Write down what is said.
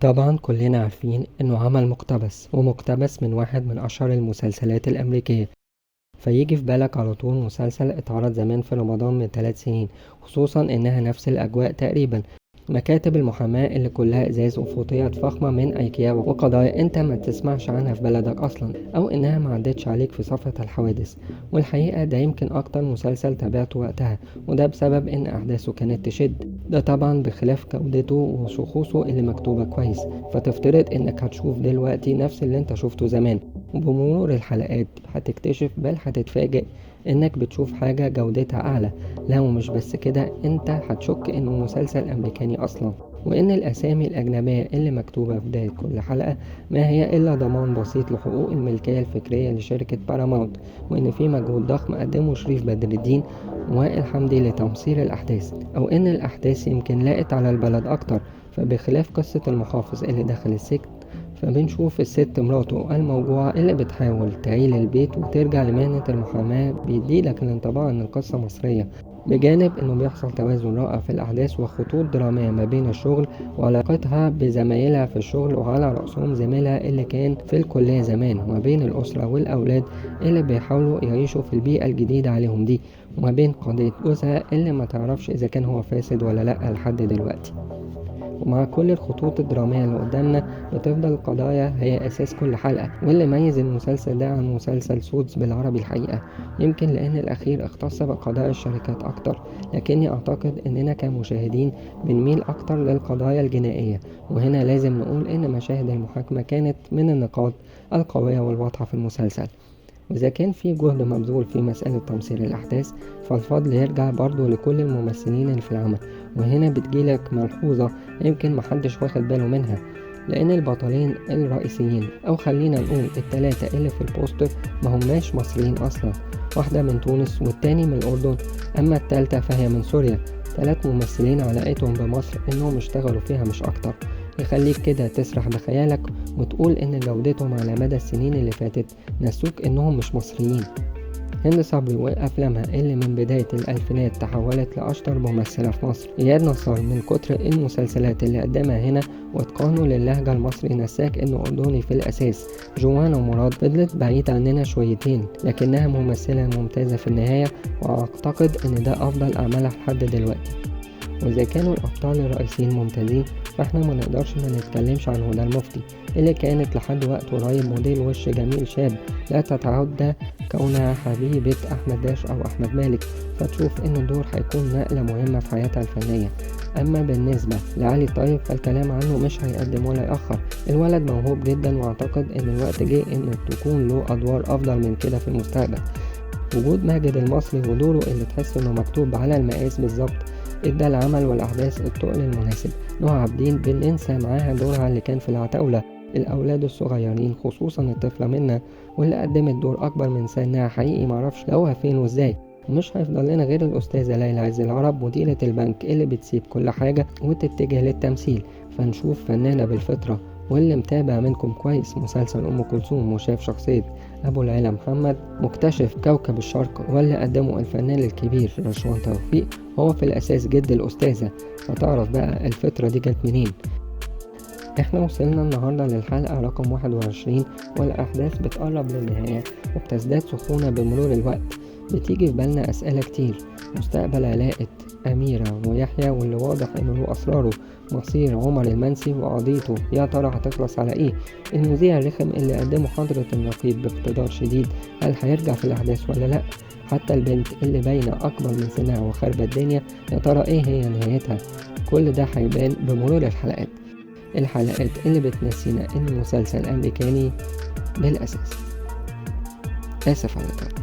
طبعا كلنا عارفين انه عمل مقتبس، ومقتبس من واحد من اشهر المسلسلات الامريكية، فيجي في بالك على طول مسلسل اتعرض زمان في رمضان من 3 سنين، خصوصا انها نفس الاجواء تقريبا. مكاتب المحاماة اللي كلها ازاز وفوطيات فخمة من ايكيا وقضايا انت ما تسمعش عنها في بلدك اصلا، او انها ما عدتش عليك في صفحة الحوادث. والحقيقة ده يمكن اكتر مسلسل تابعته وقتها، وده بسبب ان احداثه كانت تشد، ده طبعا بخلاف جودته وشخوصه اللي مكتوبة كويس، فتفترض انك هتشوف دلوقتي نفس اللي انت شفته زمان. وبمرور الحلقات هتكتشف، بل هتتفاجئ انك بتشوف حاجة جودتها اعلى. لا ومش بس كده، انت هتشك انه مسلسل امريكاني اصلا، وان الاسامي الاجنبية اللي مكتوبة في بداية كل حلقة ما هي الا ضمان بسيط لحقوق الملكية الفكرية لشركة باراماونت، وان في مجهود ضخم قدمه شريف بدر الدين ووائل حمدي لتمصير الاحداث، او ان الاحداث يمكن لاقت على البلد اكتر. فبخلاف قصة المحافظ اللي دخل السجن، فبنشوف الست مراته الموجوعة اللي بتحاول تعيل البيت وترجع لمهنة المحاماة، بيديلك الانطباع ان القصة مصرية، بجانب انه بيحصل توازن رائع في الاحداث وخطوط درامية ما بين الشغل وعلاقتها بزمايلها في الشغل، وعلى رأسهم زميلها اللي كان في الكلية زمان، وما بين الأسرة والأولاد اللي بيحاولوا يعيشوا في البيئة الجديدة عليهم دي، وما بين قضية جوزها اللي ما تعرفش إذا كان هو فاسد ولا لأ لحد دلوقتي. ومع كل الخطوط الدرامية اللي قدامنا بتفضل القضايا هي أساس كل حلقة، واللي ميز المسلسل ده عن مسلسل سوتس بالعربي الحقيقة يمكن لأن الأخير اختص بقضايا الشركات أكتر، لكني أعتقد أننا كمشاهدين بنميل أكتر للقضايا الجنائية. وهنا لازم نقول أن مشاهد المحاكمة كانت من النقاط القوية والواضحة في المسلسل. وإذا كان في جهد مبذول في مسألة تمثيل الأحداث فالفضل يرجع برضو لكل الممثلين اللي في العمل. وهنا بتجيلك ملحوظة يمكن محدش واخد باله منها، لأن البطلين الرئيسيين أو خلينا نقول التلاتة اللي في البوستر ما هماش مصريين أصلا، واحدة من تونس والتاني من الأردن، أما التالتة فهي من سوريا. 3 ممثلين علاقتهم بمصر إنهم اشتغلوا فيها مش أكتر، يخليك كده تسرح بخيالك وتقول إن جودتهم على مدى السنين اللي فاتت نسوك إنهم مش مصريين. هند صبري وأفلامها اللي من بداية الألفينات تحولت لأشطر ممثلة في مصر. إياد نصار من كتر المسلسلات اللي قدمها هنا وإتقانه للهجة المصري نساك إنه أردني في الأساس. جوانا مراد فضلت بعيد عننا شويتين، لكنها ممثلة ممتازة في النهاية، وأعتقد إن ده أفضل أعمالها لحد دلوقتي. وإذا كانوا الأبطال الرئيسيين ممتازين فإحنا ما نقدرش ما نتكلمش عن هدى المفتي اللي كانت لحد وقت قريب موديل وش جميل شاب لا تتعدى كونها حبيبة أحمد داش أو أحمد مالك، فتشوف إن الدور هيكون نقلة مهمة في حياتها الفنية. أما بالنسبة لعلي الطيب فالكلام عنه مش هيقدم ولا يأخر، الولد موهوب جدا وأعتقد إن الوقت جه إنه تكون له أدوار أفضل من كده في المستقبل. وجود ماجد المصري ودوره اللي تحس إنه مكتوب على المقاس بالظبط ادى العمل والأحداث التقل المناسب. نهى عابدين بننسى معاها دورها اللي كان في العتاولة، الأولاد الصغيرين خصوصا الطفلة منا واللي قدمت دور أكبر من سنها حقيقي معرفش لقوها فين وازاي. ومش هيفضل لنا غير الأستاذة ليلى عز العرب مديرة البنك اللي بتسيب كل حاجة وتتجه للتمثيل، فنشوف فنانة بالفطرة. واللي متابع منكم كويس مسلسل أم كلثوم وشاف شخصية أبو العلا محمد مكتشف كوكب الشرق واللي قدمه الفنان الكبير رشوان توفيق هو في الأساس جد الأستاذة، فتعرف بقى الفطرة دي جت منين. احنا وصلنا النهاردة للحلقة رقم 21 والأحداث بتقرب للنهاية وبتزداد سخونة بمرور الوقت. بتيجي في بالنا أسئلة كتير، مستقبل علاقة أميرة ويحيى واللي واضح إنه له أسراره، مصير عمر المنسي وقضيته يا ترى هتخلص على إيه، المذيع الرخم اللي قدمه حضرة النقيب باقتدار شديد هل هيرجع في الأحداث ولا لأ، حتى البنت اللي باينة أكبر من سنها وخربة الدنيا يا ترى إيه هي نهايتها. كل ده هيبان بمرور الحلقات، الحلقات اللي بتنسينا إن مسلسل أمريكاني بالأساس. آسف على الإطالة.